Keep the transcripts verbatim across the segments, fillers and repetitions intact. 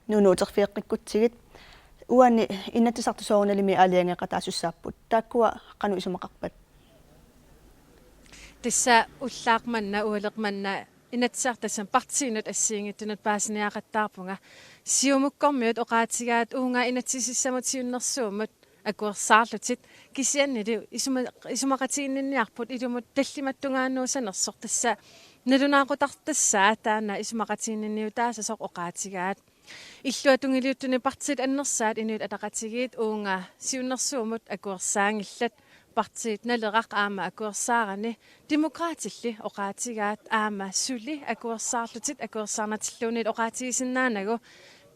Nunut uterfigeqqikkutsigit, uani Inatsisartut soorunalimi aalajangeeqataasussaapput. Taakkua qanoq isumaqarpat? Tassa ullaaq manna, ualeq manna Inatsisartut tassani partiinut assigiinngitsunut paasiniaqattaarpunga. Siumukkormiut oqaatigaat uunga inatsisissamut siunnersuummut akuersaarlutik, kisiannili isuma-, isumaqatiginninniarput ilumut tallimat tungaanut sanersoq, tassa nalunaaqutartassaa taanna isumaqatiginninniutaasasoq oqaatigaat. Illuatungiliuttuni partiit annersaat Inuit Ataqatigiit uunga siunnersuummut akuersaanngillat, partiit Naleraq aamma akuersaarani. Demokraatilli oqaatigaat aamma suli akuersaarlutik akuersaarnatilluunniit oqaatigisinnaanagu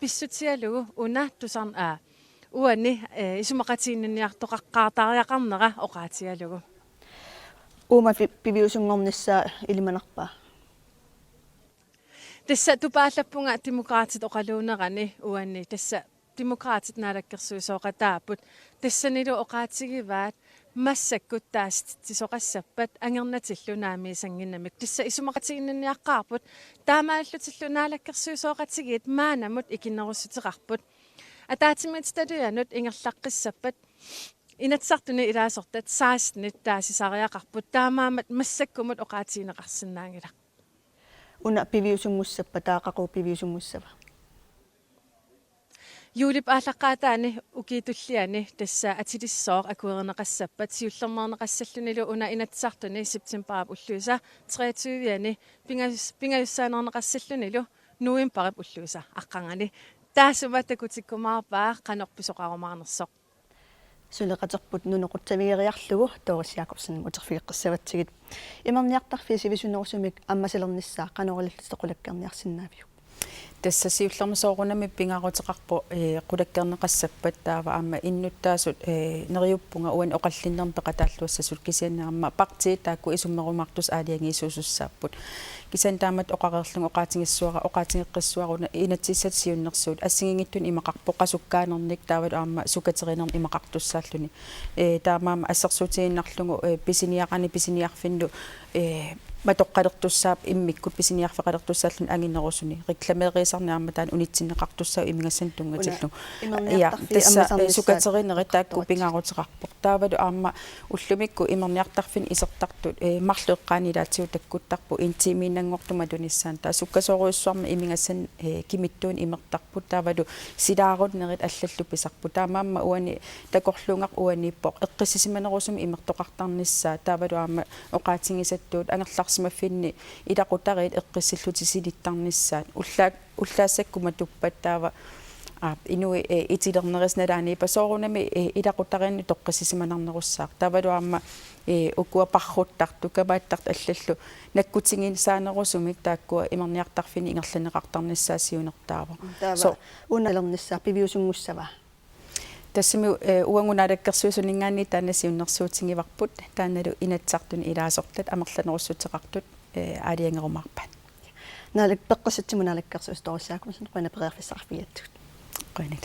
pissutigalugu una tusarn-, aa, uani, eh, isumaqatiginninniartoqaqqaartariaqarnera oqaatigalugu. Uuma pi-, piviusunngornissaa ilimanarpa? Tassa tupaallappunga Demokraatit oqaluunerani uani, tassa Demokraatit naalakkersuisooqataapput. Tassanilu oqaatigivaat massakkut taasitsisoqassappat angernatillu naammagisanngimmat. Tassa isumaqatiginninniaqqaarput. Taamaallutillu naalakkersuisooqatigiit maannamut ikinnerussuteqarput. Ataatsimiititalianut ingerlaqqissappat Inatsisartuni ilaasortat sekstenit taasisariaqarput. Taamaammat massakkumut oqaatigineqarsinnaanngilaq. Una piviusunngussappa, taava qaqugu piviusunngussava? Juulip aallaqqaataani ukiup tulliani tassa atilissooq akuerineqassappat siullermeerneqassallunilu una Inatsisartuni septembarip ulluisa treogtyve-ani pingas-, pingajussaaneerneqassallunilu novembarip ulluisa aqqarnganni. Taassuma takutikkumaarpaa qanoq pisoqarumaarnersoq. Suleqaterput nunut qutsavigeriarlugu Doris Jakobsen uterfigeqqissavatsigit. Imerniartarfiit sivisunerusumik ammasalernissaa qanoq ilallutit qulakkeerniarsinnaaviuk? Tassa siullermik soorunami pingaaruteqarpoq, eh, qulakkeerneqassappat, taava aamma innuttaasut, eh, neriuppunga uani oqallinnermi peqataalluassasut, kisianni aamma partiit taakku isummerumaartussat aalajangiisuusussaapput. Kisianni taamatut oqareerlunga oqaatigissuara, oqaatigeqqissuara una inatsisissatut siunnersuut assigiinngitsunik imaqarpoq qasukkaanernik taavalu aamma sukaterinernik imaqartussaalluni. Eh, taamaammat assersuutigiinnarlugu, eh, pisiniarani pisiniarfinni, eh, matoqqalertussaapput, immikkut pisiniarfeqalertussaalluni anginerusuni. Reklameeriisarneq aamma taanna unitsinneqartussaavoq imigassannik tunngatillugu. Una imerniartarfiit. Ja, tassa, eh, ammasernissaat sukaterinerit taakku eqqartoratsigit. Pingaaruteqarpoq. Taavalu aamma ullumikkut imerniartarfinni isertartut, eh, marluk eqqaani ilaatigut takkuttarput en timiinnanngortut matunissaannut. Taava sukkasoorujussuarmik imigassanik, eh, kimittuunik imertarput. Taavalu silaarunnerit allallu pisarput. Taamaammat uani takorluugaq uaniippoq eqqissisimanerusumik imertoqartarnissaa. Taavalu aamma oqaatigisattut angerlarsimaffinni ilaqutariit eqqissillutik sinittarnissaat. Ullaak-, ullaassakkut matuppat taava, aa, inuit, eh, itilernerisa nalaaniippoq soorunami, eh, ilaqutariinnut toqqissisimanarnerussaaq. Taavalu aamma, eh, ukua parruttartut, kamaattartut allallu nakkutigissaanerusumik taakkua imerniartarfinni ingerlanneqartarnissaat siunertaavoq. Taava. So- una imerniartarfiit piviusunngussava? Tassami, eh, uagut naalakkersuisuninngaanniit taanna siunnersuutigivarput, taannalu Inatsisartuni ilaasortat amerlanerussuteqartut, eh, aalajangerumaarpaat. Naalak-, peqqissutsimut naalakkersuisoq Doris Jakobsen, qujanaq periarfissaqarfigigatsigut. Qujanaq.